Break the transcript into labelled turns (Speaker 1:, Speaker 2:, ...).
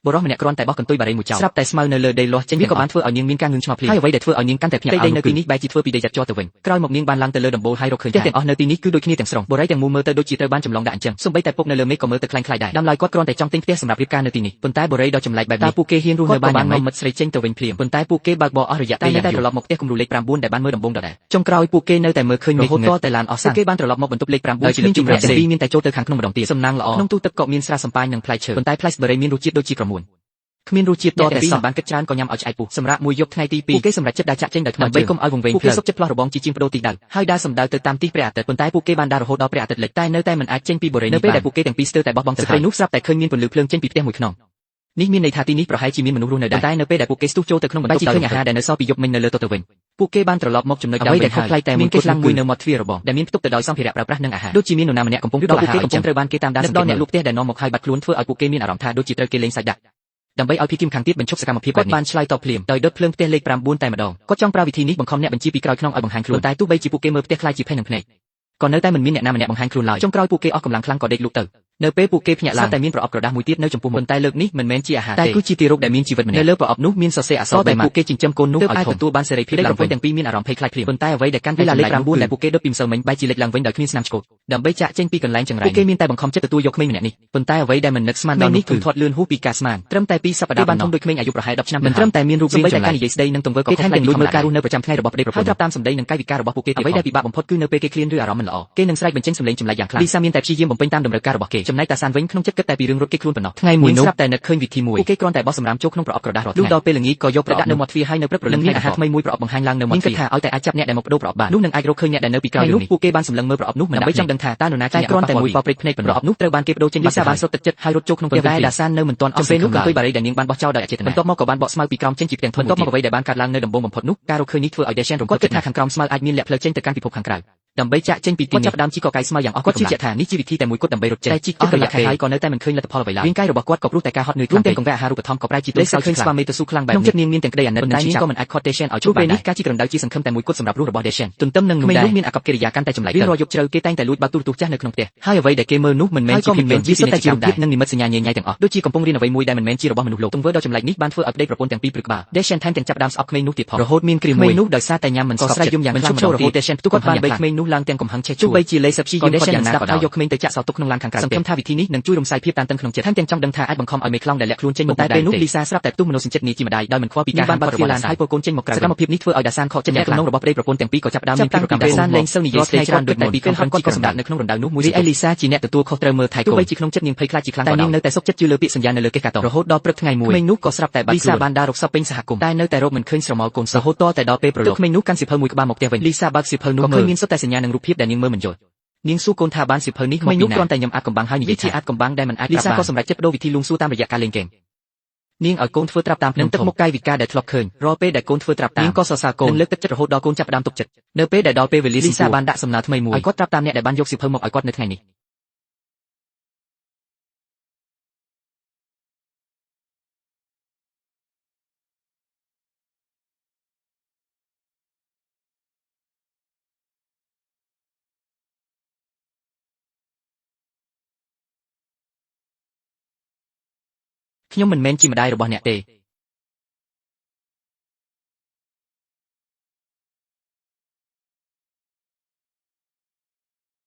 Speaker 1: បុរសម្នាក់គ្រាន់តែបោះកន្ទុយបារីមួយចោលស្រាប់តែស្មៅនៅលើដីលាស់ចេញវាក៏បានធ្វើឲ្យនាងមានការងឿងឆ្ងល់ភ្លាមហើយអ្វីដែលធ្វើឲ្យនាងកាន់តែភ្ញាក់ផ្អើលនៅទីនេះបែរជាធ្វើពីដីយ៉ាត់ជ័រទៅវិញក្រោយមកនាងបានឡើងទៅលើដំបូលហើយរកឃើញថាផ្ទះទាំងអស់នៅទីនេះគឺដូចគ្នាទាំងស្រុងបុរីទាំងមូលមើលទៅដូចជាត្រូវបានចម្លងដាក់អញ្ចឹងសូម្បីតែពុកនៅលើមេឃក៏មើលទៅคล้ายៗដែរដើមឡើយគាត់គ្រាន់តែចង់ទិញផ្ទះសម្រាប់រៀបការនៅទីនេះប៉ុន្តែបុរីដ៏ចម្លែកបែបនេះតើពួកគេហ៊ានរស់នៅបានយ៉ាងម៉េចមិត្តស្រីចេញទៅវិញភ្លាមប៉ុន្តែពួកគេបើកបរអស់រយៈពេលយ៉ាងយូរតែត្រឡប់មកផ្ទះគំរូលេខ9ដែលបានមើលដំបូងដដែលចុងក្រោយពួកគេនៅតែមើលឃើញមេឃរហូតតែឡានអស់សាំងពួកគេបានត្រឡប់មកបន្ទប់លេខ9ដោយគ្មានជម្រើសទាំងពីរមានតែចូលទៅខាងក្នុងម្ដងទៀតសំណាងល្អក្នុងទូទឹកក៏មានស្រាសំប៉ាញនិងផ្លែឈើប៉ុន្តែផ្លែស្បឺរីមានរសជាតិដូចជាក្រមួនគ្មានរសជាតិតតែសោះបានគិតច្រើនក៏ញ៉ាំឲ្យឆ្អែតពោះសម្រាប់មួយយប់ថ្ងៃទី2ពួកគេសម្រេចចិត្តដើរចាក់ចេញដោយថ្មើរជើងដើម្បីកុំឲ្យវង្វេងពួកគេសុខចិត្តផ្លោះរបងជាជាងប្ដូរទីដៅហើយដើរសម្ដៅទៅតាមទិសព្រះអាទិត្យប៉ុន្តែពួកគេបានដើររហូតដល់ព្រះអាទិត្យលិចតែនៅតែមិនអាចចេញពីបុរីនេះនៅពេលដែលពួកគេទាំងពីរស្ទើរតែបោះបង់ស្ត្រីនោះស្រាប់តែឃើញមានពន្លឺភ្លើងចេញពីផ្ទះមួយខ្នងនេះមានន័យថាទីនេះប្រហែលជាមានមនុស្សរស់នៅដែរតែនៅពេលដែលពួកគេស្ទុះចូលទៅក្នុងបន្ទប់ឃើញអាហារដែលនៅសល់ពីយប់មិញនៅលើតុទៅវិញពួកគេបានត្រឡប់មកចំណុចដើមវិញហើយប្លែកតែមានគេខ្លាំងមួយនៅមាត់ទ្វាររបងដែលមានផ្ទុកទៅដោយសម្ភារៈប្រើប្រាស់និងអាហារដូចជាមាននរណាម្នាក់កំពុងដល់ពួកគេកំពុងត្រូវបានគេតាមដានសង្កេតអ្នកលក់ផ្ទះដែលនាំមកហើយបាត់ខ្លួនធ្វើឲ្យពួកគេមានអារម្មណ៍ថាដូចជាត្រូវគេលេងសាច់ដាក់ដើម្បីឲ្យភីគីមខាងទៀតបញ្ឈប់សកម្មភាពបែបនេះគាត់បានឆ្លើយតបភ្លាមដោយដុតភ្លើងផ្ទះលេខ9តែម្ដងគាត់ចង់ប្រើវិធីនេះបង្ខំអ្នកបញ្ជាពីក្រោយខ្នងឲ្យបង្ហាញខ្លួនតែទោះបីជាពួកគេមើលផ្ទះខ្លាយជាផេះនឹងភ្នែកក៏នៅតែមិនមានអ្នកណាម្នាក់បង្ហាញខ្លួនឡើយចុងក្រោយពួកគេអស់កម្លាំងខ្លាំងក៏ដេកលក់ទៅនៅពេលពួកគេភ្ញាក់ឡើងតែមានប្រអប់ក្រដាសមួយទៀតនៅចំពោះមុខប៉ុន្តែលើកនេះមិនមែនជាអាហារទេតែគឺជាទារកដែលមានជីវិតម្នាក់នៅលើប្រអប់នោះមានសរសេរអក្សរតែពួកគេចិញ្ចឹមកូននោះឲ្យទទួលបានសេរីភាពឡើងវិញទាំងពីរមានអារម្មណ៍ភ័យខ្លាចភ្លាមប៉ុន្តែអ្វីដែលកាន់តែលេខ9ដែលពួកគេដុតពីម្សិលមិញបែរជាលេចឡើងវិញដោយគ្មានស្នាមឆ្កូតដើម្បីចាក់ចេញពីកន្លែងចង្រៃពួកគេមានតែបង្ខំចិត្តទទួលយកក្មេងម្នាក់នេះប៉ុន្តែអ្វីដែលមិននឹកស្មានដល់នោះគឺធាត់លឿនហួសពីការស្មានត្រឹមតែ2សប្តាហ៍បានធំដូចក្មេងអាយុប្រហែល10ឆ្នាំមិនត្រឹមតែមានរូបរាងចម្លែកការនិយាយស្ដីនិងទង្វើក៏ខុសប្លែកពីមើលការរស់នៅប្រចាំថ្ងៃរបស់ប្តីប្រពន្ធហើយត្រាប់តាមសម្ដីនិងកាយវិការរបស់ពួកគេអ្វីដែលពិបាកបំផុតគឺនៅពេលគេឃ្លានឬអារម្មណ៍មិនល្អគេនឹងស្រែកបញ្ចេញសម្លេងចម្លែកយ៉ាងខ្លាំងលីសាមានតែព្យាយាមបំពេញតាមតម្រូវការរបស់គេចំណែកតាសានវិញក្នុងចិត្តគិតតែពីរឿងរត់គេខ្លួនប៉ុណ្ណោះថ្ងៃមួយនោះស្រាប់តែនឹកឃើញវិធីមួយពួកគេគ្រាន់តែបោះសម្រាមចូលក្នុងប្រអប់ក្រដាសរាល់ថ្ងៃលុះដល់ពេលល្ងាចក៏យកប្រដាក់នៅមាត់ទ្វារហើយនៅព្រឹកព្រលឹមមានអាហារថ្មីមួយប្រអប់បង្ហាញឡើងនៅមាត់ទ្វារគិតថាឲ្យតែអាចចាប់អ្នកដែលមកប្ដូរប្រអប់បាននោះនឹងអាចរកឃើញអ្នកដែលនៅពីក្រោយរឿងនេះពួកគេបានសម្លឹងមើលប្រអប់នោះមិនដើម្បីចង់ដឹងថាតើនរណាជាអ្នកគ្រាន់តែមួយបព្រិចភ្នែកប្រអប់នោះត្រូវបានគេប្ដូរចេញលីសាបានសុទ្ធទឹកចិត្តហើយរត់ចូលក្នុងផ្ទះតែតាសាននៅមិនទាន់អស់ពេលនោះកន្ទុយបារីដែលនាងបានបោះចោលដោយអចេតនាបន្ទាប់មកក៏បានបកស្មៅពីក្រោមចេញជាផ្ទាំងធំបន្ទាប់មកអ្វីដែលបានកើតឡើងនៅដំបូងបំផុតនោះការរកឃើញនេះធ្វើឲ្យដេសែនរំគាត់គិតថាខាងក្រោមស្មៅអាចមានលាក់ផ្លូវចេញទៅកាន់ពិភពខាងក្រៅដើម្បីចាក់ចេញពីទីនេះគាត់ចាប់ផ្ដើមជីកកកាយស្មៅយ៉ាងអស់គាត់ជឿជាក់ថានេះជាវិធីតែមួយគត់ដើម្បីរត់ចេញតែជីកអស់កន្លះខែហើយក៏នៅតែមិនឃើញលទ្ធផលអ្វីឡើយរាងកាយរបស់គាត់ក៏ព្រោះតែការហត់នឿយរួមទាំងកង្វះអាហារូបត្ថម្ភក៏ប្រែជាទុំសោយឃើញស្វាមីទៅស៊ូខ្លាំងបែបនេះក្នុងចិត្តនាងមានទាំងក្តីអាណិតតែនាងក៏មិនអាចខត់ដេសែនឲ្យជួបពេលនេះការជីករណ្ដៅជាសង្ឃឹមតែមួយគត់សម្រាប់រស់របស់ដេសែនទន្ទឹមនឹងនោះដែរមានអាកប្បកិរិយាកាន់តែចម្លែកទៅរាល់យប់ជ្រៅគេតែងតែលួចបើកទូរទស្សន៍ចាស់នៅក្នុងផ្ទះហើយអ្វីដែលគេមើលនោះមិនមែនជាភាពជាសុទ្ធតែជារូបភាពនិងនិមិត្តសញ្ញាញញ៉ៃទាំងអស់ដូចជាកំពុងរៀនអ្វីមួយដែលមិនមែនជារបស់មនុស្សលោកទង្វើដ៏ចម្លែកនេះបានធ្វើឲ្យប្តីប្រពន្ធទាំងពីរព្រឹកក្បាលដេសែនថែមទាំងចាប់ផ្ដើមស្អប់ក្មេងនោះទៀតផងរហូតមានគ្រាមួយនោះដោយសារតែញ៉ាំមិនស្កប់ចិត្តយំយ៉ាងខ្លាំងរហូតដេសែនផ្ទុះគាត់បានបីក្មេងនោះឡើងទាំងកំហឹងឆេះជួបីជាលេសព្យាយាមគាត់យ៉ាងណាក៏ដោយយកក្មេងទៅចាក់សោទុកក្នុងឡានខាងក្រៅសង្ឃឹមថាវិធីនេះនឹងជួយរំសាយភាពតានតឹងក្នុងចិត្តថែមទាំងចង់ដឹងថាអាចបង្ខំឲ្យមេខ្លោងដែលលាក់ខ្លួនចេញមកតែពេលនោះលីសាស្រាប់តែផ្ទុះមនោសញ្ចេតនាជាម្ដាយដោយមិនខ្វល់ពីការបានបាត់របស់ឡានហើយពលកូនចេញមកក្រៅសកម្មភាពនេះធ្វើឲ្យដាសានខកចិត្តយ៉ាងខ្លាំងរបស់ប្តីប្រពន្ធទាំងពីរក៏ចាប់ផ្ដើមមានភាពប្រកម្មដាសានលែងសូវនិយាយស្ដីច្រើនដូចតែពីពេលគាត់ក៏សម្រាប់នៅក្នុងរណ្ដៅនោះមួយរីឯលីសាជាអ្នកទទួលខុសត្រូវមើលថែកូនទោះបីជាក្នុងចិត្តនាងភ័យខ្លាចជាខ្លាំងក៏ដោយតែនាងនៅតែសុខចិត្តជឿលើពាក្យសន្យានៅលើកេះកាតុងរហូតដល់ព្រឹកថ្ងៃមួយក្មេងនោះក៏ស្រាប់តែបាត់ខ្លួនលីសាបានដើររកសពពេញសហគមន៍តែនៅតែរកមិនឃើញស្រមោលកូនរហូតតែដល់ពេលប្រឡូកក្មេងនោះកាន់សៀវភៅមួយក្បាលមកផ្ទះវិញលីសាបើកសៀវភៅនោះមើលឃើញមានសុទ្ធតែសញ្ញានិងរូបភាពដែលនាងមើលមិនយល់នាងសួរកូនថាបានសៀវភៅនេះមកពីណាគ្រាន់តែញ៉ាំអាចកំបាំងហើយនិយាយថាអាចកំបាំងដែលមិនអាចលីសាក៏សម្រេចចិត្តប្ដូរវិធីលួងសួរតាមរយៈការលេងហ្គេមនាងឲ្យកូនធ្វើត្រាប់តាមនឹងទឹកមុខកាយវិការដែលធ្លាប់ឃើញរាល់ពេលដែលកូនធ្វើត្រាប់តាមនាងក៏សរសើរកូននិងលើកទឹកចិត្តរហូតដល់កូនចាប់ផ្ដើមទុកចិត្តនៅពេលដែលដល់ពេលវេលាលីសាបានដាក់សំណើថ្មីមួយឲ្យគាត់ត្រាប់តាមអ្នកដែលបានយកសៀវភៅមកឲ្យគាត់នៅថ្ងៃនេះខ្ញុំមិនមែនជាម្ដាយរបស់អ្នកទេ